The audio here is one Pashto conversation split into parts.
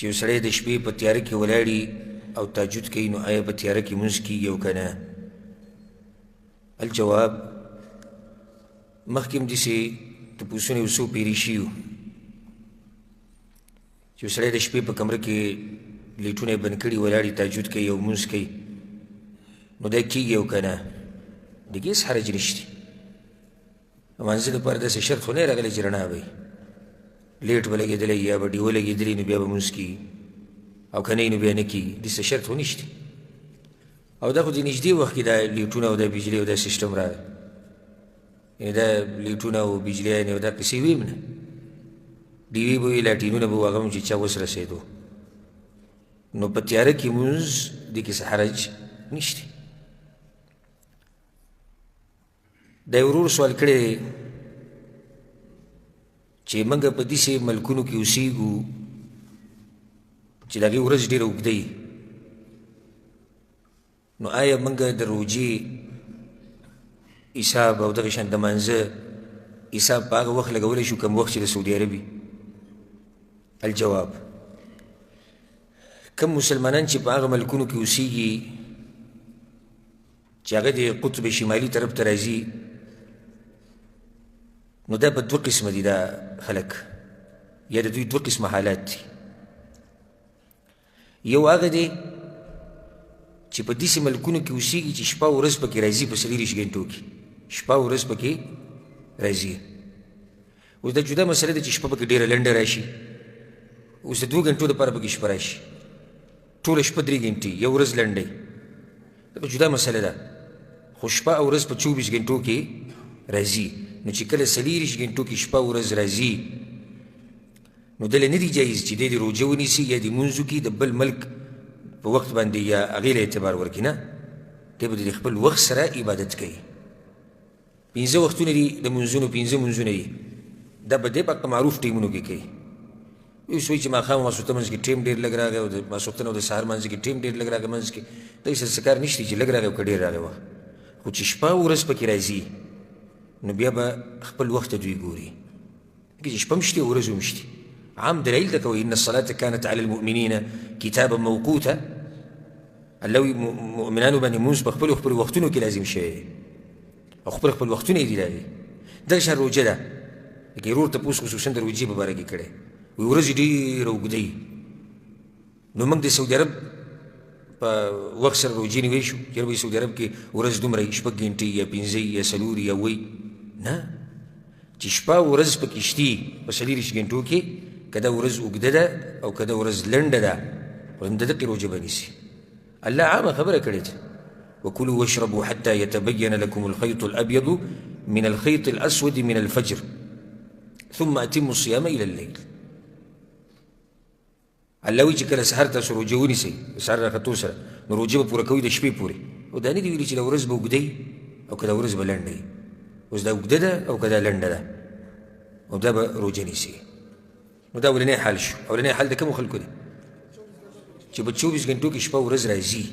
چې یو سړی د شپې په تیاره کې ولاړي او تهجد کوي، نو آیا په تیاره کې مونځ کیږي او که نه؟ الجواب، مخکې هم داسې تپوسونه یو څو پیرې شوي وو چې یو سړی د شپې په کمره کې لیټونه یې بند کړي، ولاړي، تهجد کوي او مونځ کوي، نو دا کیږي او که نه؟ د کې هېڅ حرج نشته. لمانځه لپاره داسې شرط خو نه راغلی چې رڼا به وي، لیټ به لګېدلی یا به ډیوه لګېدلې نو بیا به مونځ کیږي، او که نه نو بیا نه کیږي، داسې شرط خو نشته. او دا خو د نږدې وخت کې دا لیټونه او دا بجلي او دا سیستم راغی، یعنې دا لیټونه او بجلیانې او دا قصې وي هم نه، ډیوې به وي، لاټینونه به وو، هغه هم چې چا وس رسېدو. نو په تیاره کې مونځ دې کې څه حرج نشته. دا یو ورور سوال کړی دی چې موږ په داسې ملکونو کې اوسېږو چې د هغې ورځ ډېره اوږده وي، نو آیا موږ د روژې حساب او دغه شان د مانځه حساب په هغه وخت لګولی شو کوم وخت چې د سعودي عرب وي؟ الجواب، کوم مسلمانان چې په هغه ملکونو کې اوسېږي چې هغه د قطب شمالي طرف ته راځي، نو دا په دوه قسمه دي دا خلک، یا د دوی دوه قسمه حالات دي. یو هغه دی چې په داسې ملکونو کې اوسېږي چې شپه ورځ پکې راځي، په 24 ګنټو کې شپه ورځ پکې راځي. اوس دا جدا مسله ده چې شپه پکې ډېره لنډه راشي، اوس د 2 ګنټو دپاره پکې شپه راشي، ټوله شپه 3 ګنټې، یو ورځ لنډه، دا په جدا مسله ده. خو شپه او ورځ په 24 ګنټو کې راځي، نو چې کله 24 ګنټو کې شپه او ورځ راځي، نو دله نه دي جایز چې دی دې روژه ونیسي یا دې مونځ وکړي د بل ملک په وخت باندې یا هغې له اعتبار ورکړي، نه، دی به د خپل وخت سره عبادت کوي. 5 وختونه دي د مونځونو، 5 مونځونه دي، دا به دی په معروف ټیمونو کې کوي. یو څه وایي چې ماښام او ماسخوتن منځ کې ټیم ډېر لږ راغی، او د ماسخوتن او د سهار منځ کې ټیم ډېر لږ راغی، منځ کې داسې څه کار نشته چې لږ راغی او که ډېر راغی وخت، خو چې شپه او ورځ پکې راځي نو بیا به خپل وخت ته دوی ګوري، ځکه چې شپه هم شته او ورځ هم شته. عام دلایل ته کوي، ان الصلاة كانت على المؤمنین کتابا موقوتا، الله وایي مؤمنانو باندې مونځ په خپلو خپلو وختونو کې لازم شوی دی او خپل خپل وختونه یې دي راغلي. دغه شان روژه ده، لکه ورور تپوس خصوصا د روژې په باره کې کړی، وایي ورځې ډېره اوږده وي، نو موږ د سعودي عرب په وخت سره روژې نیوی شو، چېرې به سعودي عرب کې ورځ دومره وي، 6 ګنټې یا 5 یا 4 یا 7، نه، چې شپه او ورځ پکې شتي په 24 ګنټو کې، که دا ورځ اوږده ده او که دا ورځ لنډه ده، خو هم د دقې روژه به نیسي. الله عامه خبره کړې ده، وكلوا واشربوا حتى يتبين لكم الخيط الأبيض من الخيط الأسود من الفجر ثم أتموا الصيام إلى الليل. الله وایي چې کله سهار تاسو روژه ونیسئ، سهار راختو سره، نو روژه به پوره کوئ د شپې پورې. او دا نه دي ویلي چې دا ورځ به اوږده وي او که دا ورځ به لنډه وي، اوس دا اوږده ده او که دا لنډه ده، او دا به روژه نیسي. نو دا اولنی حال شو. اولنی حال د کومو خلکو دی چې په 24 ګنټو کې شپه ورځ راځي،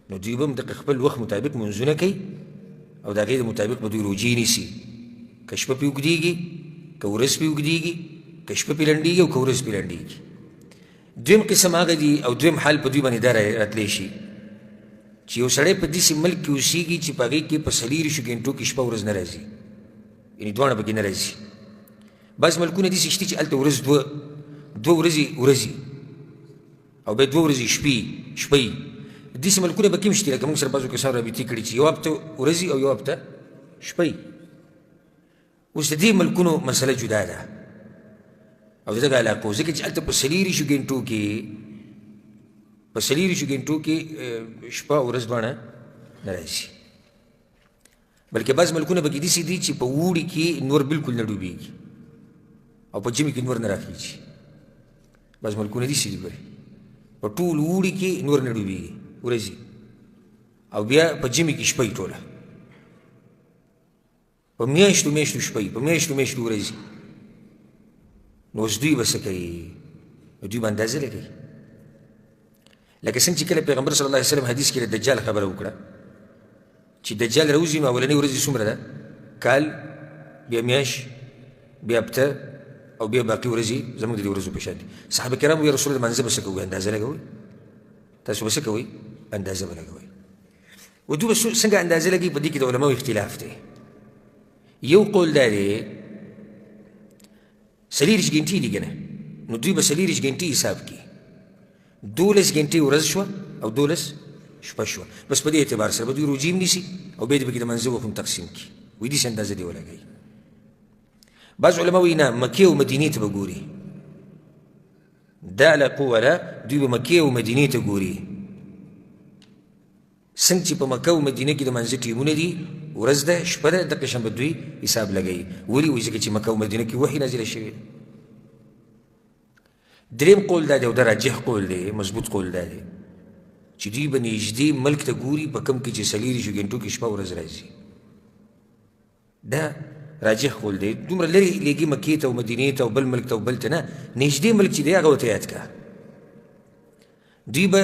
نو دوی به هم د خپل وخت مطابق مونځونه کوي او د هغې د مطابق به دوی روژې نیسي. که شپه پرې اوږدېږي، که ورځ پرې اوږدېږي، که شپه پرې لنډېږي او که ورځ پرې لنډېږي. دویم قسم هغه دي او دویم حال په دوی باندې دا راتلی شي چې یو سړی په داسې ملک کې اوسېږي چې په هغې کې په 24 ګنټو کې شپه ورځ نه راځي، یعنې دواړه پکې نه راځي. بعض ملکونه داسې شته چې هلته ورځ دوه ورځې ورځي او بیا 2 ورځې شپې. داسې ملکونه پکې هم شته، لکه موږ سره بعضو کسانو رابطې کړي چې یو هفته ورځي او یو هفته شپې. اوس د دې ملکونو مسله جدا ده او د دغه علاقو، ځکه چې هلته په 24 ګنټو کې، په 24 ګنټو کې شپه او ورځ دواړه نه راځي، بلکې بعض ملکونه پکې داسې دي چې په اوړي کې نور بالکل نه ډوبېږي او په ژمي کې نور نه راخېږي. بعض ملکونه داسې دي ګورې په ټول اوړي کې نور نه ډوبېږي ورځي، او بیا په ژمي کې شپه وي ټوله، په میاشتو میاشتو شپه وي، په میاشتو میاشتو ورځي. نو اوس دوی به څه کوي؟ نو دوی به اندازه لګوي، لکه څنګه چې کله پیغمبر صلی الله علیه وسلم حدیث کې د دجال خبره وکړه چې دجال راوځي، نو اولنۍ ورځ یې څومره ده؟ کال، بیا میاشت، بیا هفته، او بیا باقي ورځې زموږ د دې ورځو په شان دي. صحابه کرام وایي رسول الله لمانځه به څه کوئ؟ اندازه لګوئ؟ تاسو به څه کوئ؟ اندازه به لګوئ. و دوی به څنګه اندازه لګوي؟ په دې کې د علماو اختلاف دی. یو قول دا دی څلېرویشت ګنټې دي که نه، نو دوی به څلېرویشت ګنټې حساب کړي، 12 ګنټې ورځ شوه او 12 شپه شوه، بس په دې اعتبار سره به دوی روجې هم نیسي او بیا دې پکې د منځه وخت هم تقسیم کړي، وایي داسې اندازه دې ولګوي. بعض علما وایي نه، مکې او مدینې ته به ګوري، دا علاقو والا دوی به مکې او مدینې ته ګوري، څنګه چې په مکه او مدینه کې د مانځه ټیمونه دي، ورځ ده شپه ده، دقه شان به دوی حساب لګوي. ولې؟ وایي ځکه چې مکه او مدینه کې وحي نازله شوې ده. دریم قول دا دی او دا راجح قول دی، مضبوط قول دا دی چې دوی به نږدې ملک ته ګوري په کوم کې چې 24 ګنټو کې شپه ورځ راځي. دا راجح قول دی. دومره لرې لېږي مکې ته او مدینې ته او بل ملک ته او بل ته نه، نږدې ملک چې دی هغه ورته یاد کړه. دوی به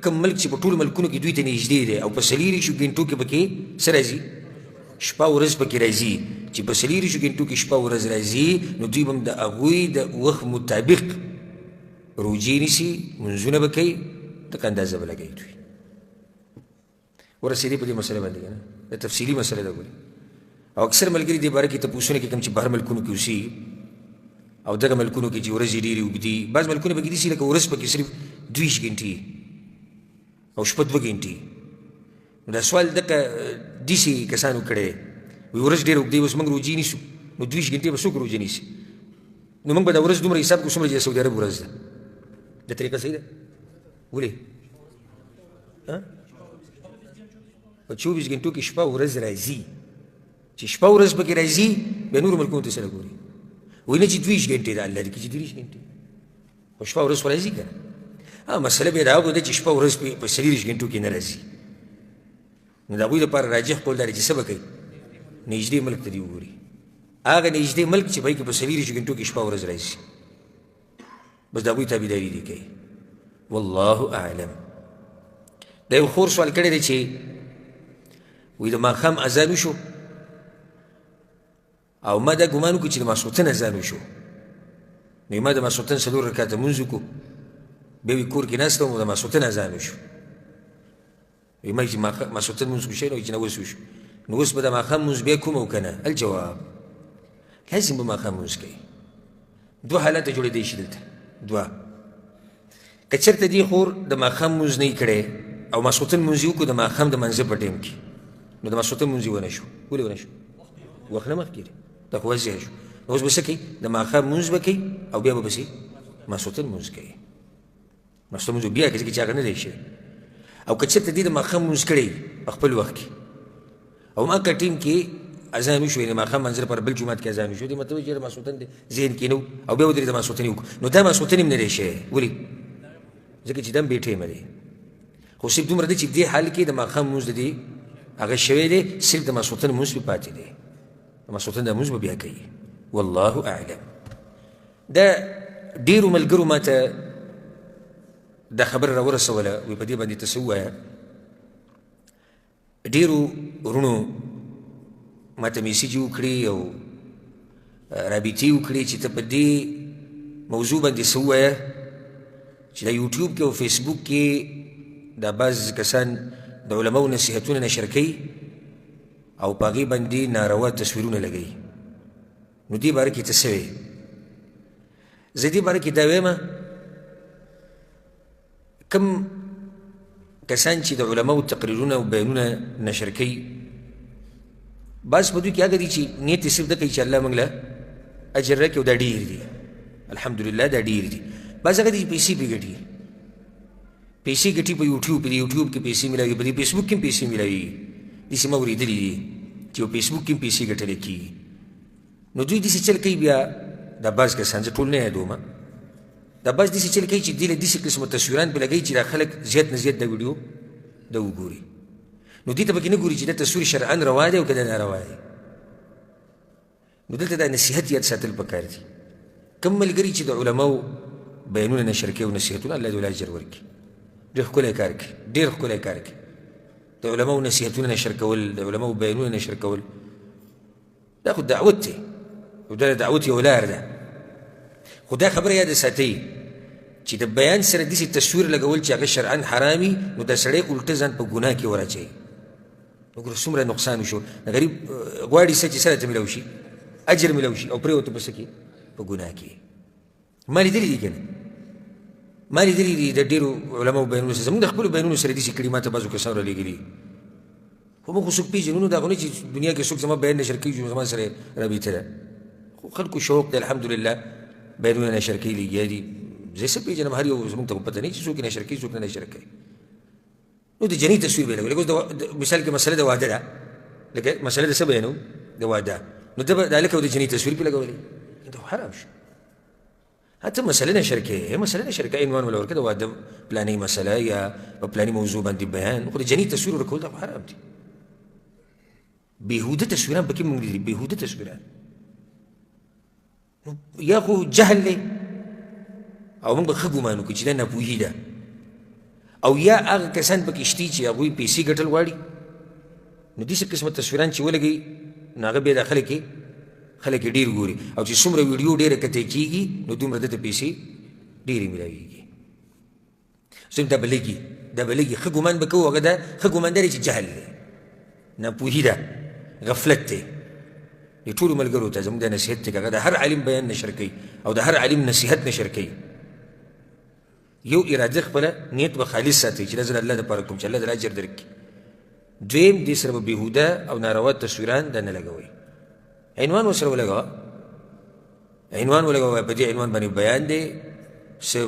کوم ملک چې په ټولو ملکونو کې دوی ته نږدې دی او په 24 ګنټو کې پکې څه راځي؟ شپه ورځ پکې راځي. چې په 24 ګنټو کې شپه ورځ راځي، نو دوی به هم د هغوی د وخت مطابق روجې نیسي، لمونځونه به کوي، دغه اندازه به لګوي. دوی ورسېدې په دې مسله باندې که نه، دا تفصیلي مسله ده ګورې. او اکثر ملګري دې باره کې تپوسونه کوي کوم چې بهر ملکونو کې اوسي او دغه ملکونو کې چې ورځې ډېرې اوږدې، بعض ملکونه پکې داسې لکه ورځ پکې صرف 22 ګنټې او شپه 2 ګنټې. نو دا سوال دغه داسې کسانو کړی دی، وایي ورځ ډېره اوږدې، اوس موږ روژې نیسو، نو 22 ګنټې به څوک روژه نیسي؟ نو موږ به دا ورځ دومره حساب کړو څومره چې د سعودي عرب ورځ ده. دا طریقه صحیح ده؟ ولې؟ په 24 ګنټو کې شپه ورځ راځي، چې شپه ورځ پکې راځي بیا نورو ملکونو ته سره ګوري. وایي نه چې 22 ګنټې ده، الله دې کړي چې 23 ګنټې، خو شپه ورځ خو راځي که نه. مسله بیا د هغو ده چې شپه ورځ په 24 ګنټو کې نه راځي. نو د هغوی دپاره راجح قول دا دی چې څه به کوي؟ نږدې ملک ته دې وګوري، هغه نږدې ملک چې په هغې کې په 24 ګنټو کې شپه ورځ راځي، بس د هغوی تابعداري دې کوي. والله اعلم. دا یو خور سوال کړی دی چې وایي د ماښام اذان وشو او ما دا ګمان وکړو چې د ماسخوتن اذان وشو، نو ما د ماسخوتن 4 رکعته لمونځ وکړو، بیا وایي کور کې ناست وم د ماسخوتن اذان وشو، وایي ما چې ماسخوتن لمونځ وشو، نو چې نه اوس وشو، نو اوس به د ماښام لمونځ بیا کوم او که نه؟ الجواب لازم به ماښام لمونځ کوي. دوه حالته جوړېدی شي دلته، دوه. که چېرته دې خور د ماښام لمونځ نه یې کړی او ماسخوتن لمونځ یې وکړو د ماښام د مانځه په ټایم کې، نو د ماسخوتن لمونځ یې ونه شو. ولې ونه شو؟ وخت نه مخکې دی، دا خو واضح شو. نو اوس به څه کوي؟ د ماښام لمونځ به کوي او بیا به پسې ماسخوتن لمونځ کوي. ماسخوتن لمونځ بیا کوي ځکه چې هغه نه دی شوی. او که چېرته دې د ماښام لمونځ کړی په خپل وخت کې او ما که ټیم کې اذان وشو، یعنې ماښام لمانځه لپاره بل جومات کې اذان وشو، دې مطلب چې ماسخوتن دی ذهن کې نه و او بیا ودرېد ماسخوتن یې وکړو، نو دا ماسخوتن هم نه دی شوی. ولې؟ ځکه چې دا هم بې ټیمه دی. خو صرف دومره دی چې دې حال کې د ماښام لمونځ د دې هغه شوی دی، صرف د ماسخوتن لمونځ پرې پاتې دی، د ماسخوتن د لمونځ به بیا کوي. والله اعلم. دا ډېرو ملګرو ما ته دا خبره راورسوله، وایي په دې باندې ته څه ووایه. ډېرو وروڼو ما ته میسج وکړي او رابطې وکړي چې ته په دې موضوع باندې څه ووایه چې دا یوټیوب کې او فیسبوک کې دا بعض کسان د علماو نصیحتونه نشر کوي او په هغې باندې ناروا تصویرونه لګوي، نو دې باره کې ته څه وایې؟ زه دې باره کې دا وایم، کوم کسان چې د علماو تقریرونه او بیانونه نشر کوي، بعض په دوی کې هغه دي چې نیت یې صرف دا کوي چې الله موږ له اجر راکړي او دا ډېر دي، الحمدلله دا ډېر دي. بعض هغه دي چې پیسې پرې ګټي، پیسې ګټي په یوټیوب، په یوټیوب کې پیسې میلاوي، په دې فیسبوک کې هم پیسې میلاوي. داسې ما اورېدلي دي چې په فیسبوک کې هم پیسې ګټل کېږي. نو دوی داسې چل کوي، بیا دا بعض کسان، زه ټول نه یادوم، دا بعض داسې چل کوي چې دوی له داسې قسمه تصویران پرې لګوي چې دا خلک زیات نه زیات دا ویډیو دا وګوري. نو دې ته پکې نه ګوري چې دا تصویر شرعاً روا دی او که دا ناروا دی. نو دلته دا نصیحت یاد ساتل پکار دي. کوم ملګري چې د علماو بیانونه نشر کوي او نصیحتونه، الله دې له اجر ورکړي، ډېر ښکلی کار کوي، ډېر ښکلی کار کوي. د علماو نصیحتونه نشر کول، د علماو بیانونه نشر کول، دا خو دعوت دی او دا د دعوت یو لار ده. خو دا خبره یاده ساتئ چې د بیان سره داسې تصویر لګول چې هغه شرعا حرامي، نو دا سړی الټه ځان په ګناه کې وراچوي. نو ګوره څومره نقصان وشو. غریب غواړي څه چې سره ته میلاو شي، اجر میلاو شي، او پرېوته په څه کې؟ په ګناه کې. ما لیدلي دي که نه، ما لیدلي دي د ډېرو علماو بیانونو سره، زموږ د خپلو بیانونو سره داسې کړي، ما ته بعضو کسانو رالیږلي. خو موږ خو څوک پېژنو، نو دا خو نه چې دنیا کې څوک زما بیان نشر کوي چې زما سره رابطه ده. خو خلکو شوق دی الحمدلله، بیانونه نشر کوي لګیا دي. زه څه پېژنم، هر یو زموږ ته خو پته نه چې څوک یې نشر کوي څوک نه نشر کوي. نو د جنۍ تصویر به یې لګوي. لکه اوس مثال کې مسله د واده ده، لکه مسله د څه بیانوم؟ د واده. نو ده به د هلک او د جنۍ تصویر پرې لګولی، دا خو حرام شو. حتی مسله نشر کوي، مسله نشر کوي، عنوان ولا ورکړه د واده پلانۍ مسله یا په پلاني موضوع باندې بیان، خو د جنۍ تصویر ورکول دا خو حرام دي. بېهوده تصویران پکې موږ لیدلي، بېهوده تصویران. نو یا خو جهل دی او موږ به ښه ګمان وکړو چې دا ناپوهي ده، او یا هغه کسان پکې شتي چې هغوی پیسې ګټل غواړي. نو داسې قسمه تصویران چې ولګوي نو هغه بیا دا خلک یې ډېر ګوري، او چې څومره ویډیو ډېره کتل کېږي نو دومره ده ته پیسې ډېرې میلاویږي. زم دا به لګي، دا به لګي، ښه ګمان به کوو، هغه دا ښه ګمان دا دی چې جهل دی، ناپوهي ده، غفلت دی. دې ټولو ملګرو ته زموږ دا نصیحت دی که هغه د هر عالم بیان نشر کوي او د هر عالم نصیحت نشر کوي، یو اراده خپله نیت به خالص ساتي چې دا زه د الله دپاره کوم چې الله درله اجر درکړي. دویم، دې سره به بېهوده او ناروا تصویران دا نه لګوئ. عنوان ورسره ولګوه، عنوان ولګوه، په دې عنوان باندې بیان دی، څه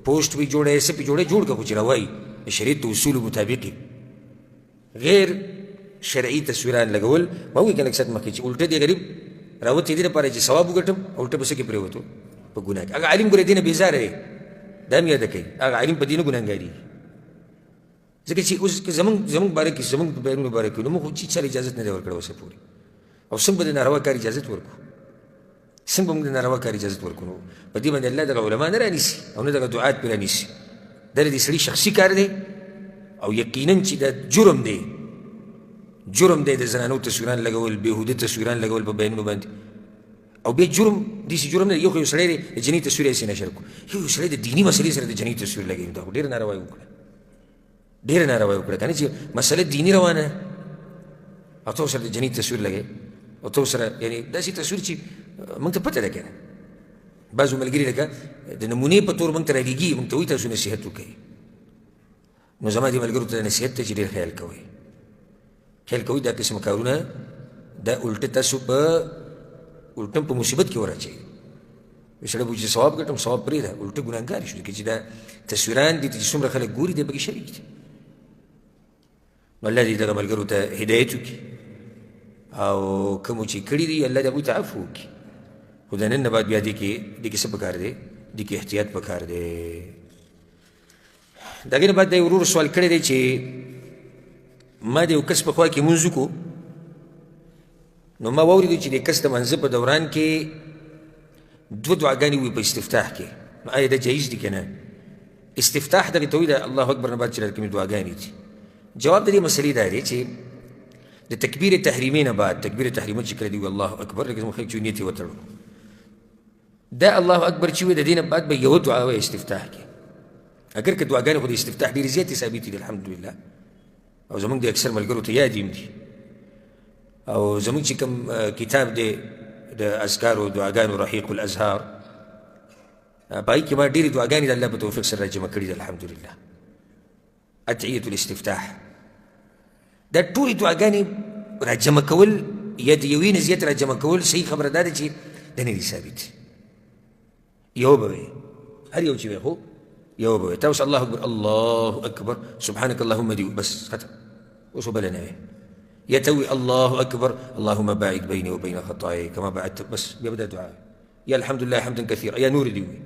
پوسټ پې جوړی، څه پې جوړی، جوړ کړه، خو چې راوایي د شریعت د اصولو مطابق. غیر شرعي تصویران لګول، ما وویل که لږ ساعت مخکې چې الټه دی غریب راوتی دې لپاره چې ثواب وګټم، الټه په څه کې پرېوتو؟ په ګناه کې. هغه عالم ګوره دې نه بېزاره دی، دا هم یاده کوي، هغه عالم په دې نه ګناهګارېږي، ځکه چې اوس که زموږ باره کې، زموږ په بیانونو باره کې، نو موږ خو چې چا اجازت نه دی ورکړی اوسه پورې، او څنګه به د ناروا کار اجازت ورکړو؟ څنګه به موږ د ناروا کار اجازت ورکړو؟ نو په دې باندې الله دغه علما نه رانیسي او نه دغه دعات پرې رانیسي. دا د دې سړي شخصي کار دی، او یقینا چې دا جرم دی، جرم دی د زنانو تصویران لګول، بېهوده تصویران لګول په بیانونو باندې. او بیا جرم داسې جرم نه دی، یو خو یو سړی دی د جنۍ تصویر یې هسې نشر کړو، یو سړی د دیني مسلې سره د جنۍ تصویر لګوي، دا خو ډېره ناروا یې وکړه، ډېره ناروا یې وکړه که نه چې مسله دیني روانه او ته ورسره د جنۍ تصویر لګوې، او ته ورسره یعنې داسې تصویر چې موږ ته پته ده که نه. بعضو ملګري لکه د نمونې په تور موږ ته رالیږي، موږ ته وایي تاسو نصیحت وکړئ. نو زما دې ملګرو ته نصیحت دی چې ډېر خیال کوئ، خیال کوئ دا قسم کارونه دا الټه تاسو په الټه په مصیبت کې وراچوي. یو سړی به چې ثواب ګټم، ثواب پرېږده، الټه ګناهګار شو، ځکه چې دا تصویران دي چې څومره خلک ګوري دی پکې شریک دي. نو الله دې دغه ملګرو ته هدایت وکړي، او کومو چې کړي دي الله دې هغوی ته عفو وکړي. خو د نن نه بعد بیا دې کې څه پکار دی؟ دې کې احتیاط پکار دی. د هغې نه بعد دی ورور سوال کړی دی چې ما د یو کس په خوا کې لمونځ وکړو، نو ما واورېدو چې د کس د لمانځه په دوران کې دوه دعاګانې وي په استفتاح کې، نو آیا دا جایز دي که نه؟ استفتاح دغې ته وایي د الله اکبر نه بعد چې کومې دعاګانې دي. جواب د دې مسلې دا دی چې د تکبیر تحریمې نه بعد، تکبیر تحریمه چې کله دی وي الله اکبر، لکه زموږ خلک چې نیت یې وتړو، دا الله اکبر چې وي د دې نه بعد به یوه دعا وایي استفتاح کې. اګر که دعاګانې خو د استفتاح ډېرې زیاتې ثابتې دي الحمدلله، او زموږ د اکثر ملګرو ته یاد هم دي، او زموږ چې کوم کتاب دی د اذکارو دعاګانو رحیق الازهار، په هغې کې ما ډېرې دعاګانې د الله په توفیق سره راجمع کړي دي الحمدلله. ادعیة الاستفتاح دا ټولې دعاګانې راجمع کول یا د یوې نه زیات راجمع کول، صحیح خبره دا ده چې دا نه دي ثابت. یو به وي، هر یو چې وي خو یو به وي. تا اوس الله اکبر الله اکبر سبحانك اللهم دي بس ختم، اوس بله نه وي. یا ته وي الله اکبر اللهم باعد بيني وبين خطاياي كما باعدت، بس بیا به دا دعا وي. یا الحمد لله حمدا كثيرا، یا نور دي وي.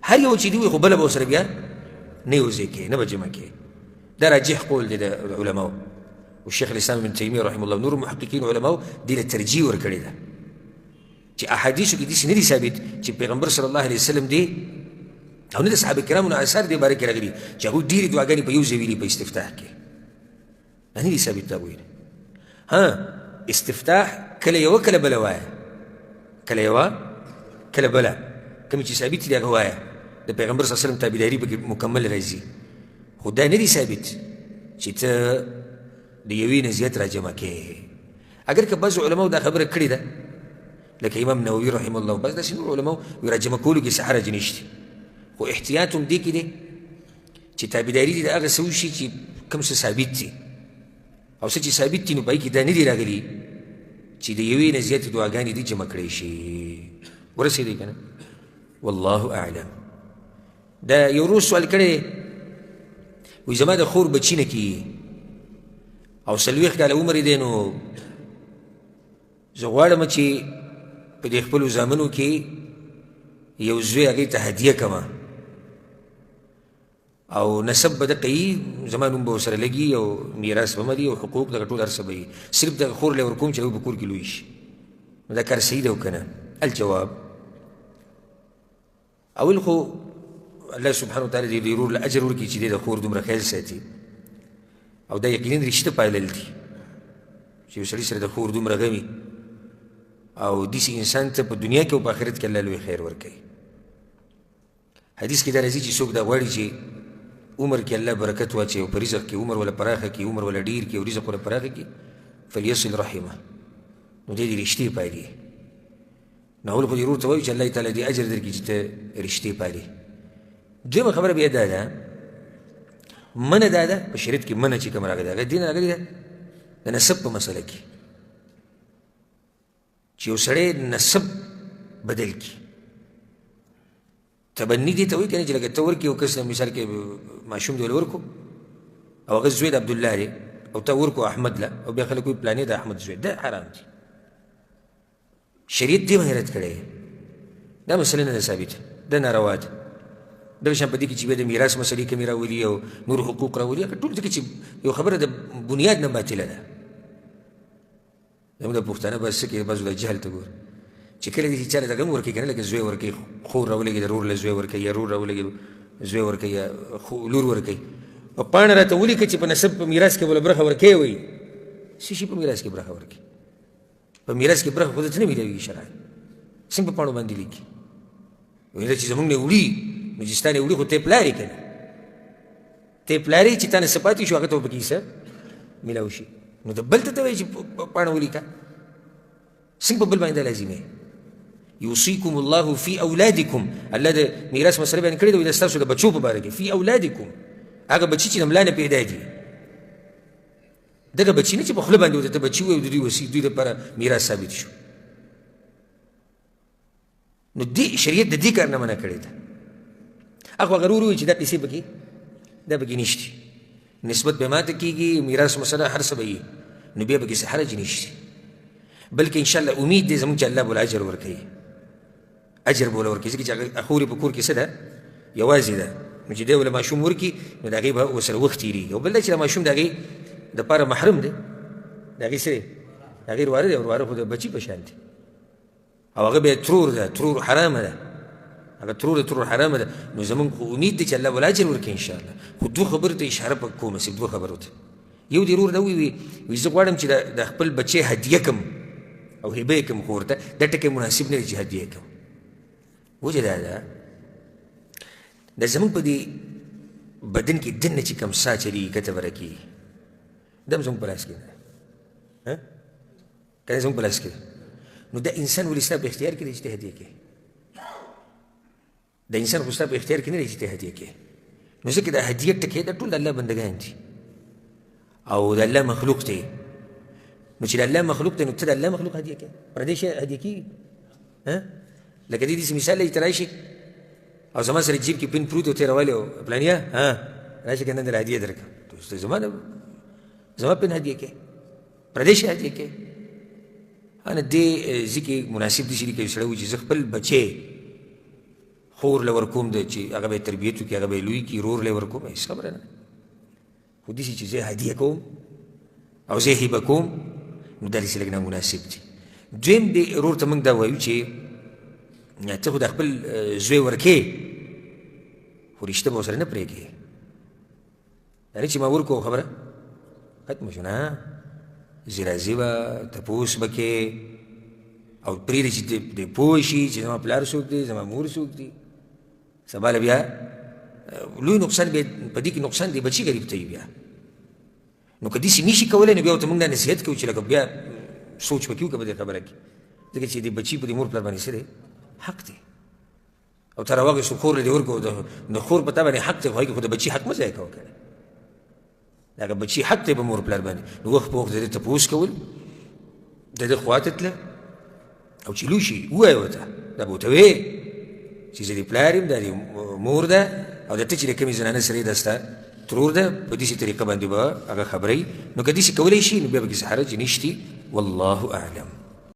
هر یو چې دي وي خو بله به ورسره بیا نه یو ځای کوې، نه به جمع کوې. دا راجح قول دی د علماو، والشیخ الاسلام ابن تیمیه رحمه الله نور محققین علماو دې له ترجیح ورکړې ده چې احادیثو کې داسې نه دي ثابت چې پیغمبر صلی الله علیه وسلم دی او نه د صحابه کرامو نه اثار دې باره کې راغلي چې هغوی ډېرې دعاګانې په یو ځای ویلي په استفتاح کې، دا نه دي ثابت د هغوی. ها استفتاح کله یوه کله بله وایه، کله یوه کله بله. کومې چې ثابتې دي هغه وایه. د پیغمبر صلی الله علیه وسلم تابعداري پکې مکمل راځي، خو دا نه دي ثابت چې ته د یوې نه زیات راجمع کې. اګر که بعضو علماو دا خبره کړې ده، لکه امام نووي رحمه الله، بعض داسې نور علماو وایي راجمع کولو کې څه حرج نشته، خو احتیاط هم دې کې دی چې تابعداري دې د هغه څه وشي چې کوم څه ثابت دي، او څه چې ثابت دي نو په هغې کې دا نه دي راغلي چې د یوې نه زیاتې دعاګانې دې جمع کړی شي. ورسېدې که نه؟ والله اعلم. دا یو ورور سوال کړی، وایي زما د خور بچي نه کېږي او 40 کاله عمر یې دی، نو زه غواړم چې په دې خپلو زامنو کې یو زوی هغې ته هدیه کړم، او نسب به دقه یي، زما نوم به ورسره لګي او میراث به ملي او حقوق دغه ټول هر څه به یي، صرف دغه خور له ورکوم چې هغه په کور کې لوی شي. نو دا کار صحیح دی او که نه؟ الجواب، اول خو الله سبحانه وتعالی دې دې ورور له اجر ورکړي چې دی د خور دومره خیال ساتي، او دا یقینا رشته پایلل دي چې یو سړي سره د خور دومره غمي، او داسې انسان ته په دنیا کې او په آخرت کې الله لوی خیر ورکوي. حدیث کې دا راځي چې څوک دا غواړي چې عمر کې الله برکت واچوي او په رزق کې عمر ولا پراخه کړي، عمر ولا ډېر کړي او رزق ولا پراخه کړي، فلیصل رحمه، نو دی دې رشتې پالي. نو اول خو دې ورور ته وایو چې الله تعالی دې اجر درکړي چې ته رشتې پالي. دویمه خبره بیا دا ده، منه دا ده په شریعت کې منه چې کوم راغلی ده، هغه دین راغلی ده د نسب په مسله کې چې یو سړی نسب بدل کړي. تبني دې ته وایي که نه چې لکه ته ورکړې یو کس ته، مثال کې ماشوم دې ول ورکړو او هغه زوی د عبدالله دی او ته ورکړو احمد له، او بیا خلک وایي پلانې د احمد زوی، دا حرام دی. شریعت دې باندې رد کړی، دا مسله نه ده ثابته، دا ناروا ده. دغه شان په دې کې چې بیا د میراث مسلې کمې راولي او نور حقوق راولي، هغه ټول ځکه چې یو خبره د بنیاد نه باطله ده. زموږ د پښتانه بس څه کوي، بعضو د جهل ته ګوري چې کله دې چې چا له دغه هم ورکوي که نه، لکه زوی ورکوي، خور راولېږي، د ورور له زوی ورکوي، یا ورور راولېږي زوی ورکوي، یا لور ورکوي، په پاڼه راته ولیکه چې په نسب په میراث کې به له برخه ورکوي. وایي څه شي په میراث کې برخه ورکوي؟ په میراث کې برخه خو درته نه میلاویږي شرعاً، څنګه په پاڼو باندې لیکي؟ وایي دا چې زموږ نه وړي، نو چې ستا نه وړي خو ته یې پلار یې که نه، ته یې پلار یې چې تا نه څه پاتې شو هغه ته به پکې څه میلاو شي، نو ته بل ته ته وایې چې پاڼه ولیکه، څنګه په بل باندې دا لازمه؟ یوصیکم الله فی اولادکم، الله د میراث مسله بیان کړې ده، وایي دا ستاسو د بچو په باره کې، فی اولادکم، هغه بچي چې د ملا نه پیدا دي، دغه بچي نه چې په خوله باندې ورته ته بچي وایې او د دوی وصي دوی لپاره میراث ثابت شو. نو دې شریعت د دې کار نه منع کړې ده. هغه غرور وایي چې دا پیسې پکې دا پکې نشته، نسبت به ماته کېږي، میراث مسله هر څه به یي، نو بیا پکې څه حرج نشته، بلکې انشاءالله امید دی زموږ چې الله به له اجر ورکوي، اجر به له ورکوي، ځکه چې هغه خورې په کور کې څه ده، یوازې ده، نو چې دی ول ماشوم ورکړي نو د هغې به ورسره وخت تېرېږي. او بل دا چې دا ماشوم د هغې دپاره محرم دی، د هغې څه دی، د هغې ورواره دی، ورواره خو د بچي په شان دی، او هغه بیا ترور ده، ترور حرامه ده، هغه ترور ده، ترور حرامه ده. نو زمونږ خو امید دی چې الله به له اجر ورکړي انشاءالله. خو دوه خبرو ته اشاره په کومه سي، دوه خبرو ته. یو دې ورور دا ووایي، وایي زه غواړم چې د خپل بچی هدیه کړم او هبه یې کړم خور ته، دا ټکی مناسب نه دی چې هدیه یې کړم. وجه دا ده، دا زمونږ په دې بدن کې دننه چې کوم ساه چلېږي کته بره کېږي، دا هم زمونږ په لاس کې ده، که نه زمونږ په لاس کې ده. نو دا انسان ولې ستا په اختیار کې دی چې ته هدیه کړې؟ دا انسان خو ستا په اختیار کې نه دی چې ته هدیه کړې. نو ځکه دا هدیه ټکی دا ټول د الله بندګان دي او د الله مخلوق دی. نو چې د الله مخلوق دی نو ته د الله مخلوق هدیه کړې، پردی شی هدیه کېږي؟ لکه دې داسې مثال دی چې ته راشې او زما سره جیب کې پین پروت او ته یې راولې او پلانیه ها راشه که نن درله هدیه درکړم، ته زما پین هدیه کړې، پردی شی هدیه کړې. انا دې ځای کې مناسب دي چې لیکي سړی وایي چې زه خپل بچی خور له ورکوم دی چې هغه به یې تربیت وکړي، هغه به یې لوی کړي، ورور له یې ورکوم، هېڅ خبره نه ده. خو داسې چې زه هدیه کوم او زه هبه کوم نو دا داسې لږ نامناسب دي. دویم دې ورور ته موږ دا وایو چې ته خو د خپل زوی ورکې خو رشته به ورسره نه پرېږدې، دا نه چې ما ورکړو خبره ختمه شو، نه، زه راځي به تپوس به کې. او پرېږدي چې دی پوه شي چې زما پلار څوک دی، زما مور څوک دی. سبا له بیا لوی نقصان بیا په دې کې نقصان دی بچي غریب ته وي بیا. نو که داسې نه شي کولی نو بیا ورته موږ دا نصیحت کوو چې لکه بیا سوچ پکې وکړه په دې خبره کې، ځکه چې د بچي په دې مور پلار باندې څه دی؟ حق دی. او ته راواخېستو خور له دې ورکړو، د خور په تا باندې حق دی، خو هغې خو د بچي حق مه ضایع کوه که نه، د هغه بچي حق دی په مور پلار باندې. نو وخت په وخت د دې تپوس کول، د دې خوا ته تله او چې لوی شي ووایه ورته، دا به ورته وایې چې زه دې پلار یم، دا دې مور ده، او دا ته چې د کومې زنانه سره یې دا ستا ترور ده، په داسې طریقه باندې به هغه خبروي. نو که داسې کولی شي نو بیا پکې څه حرج نشتي. والله اعلم.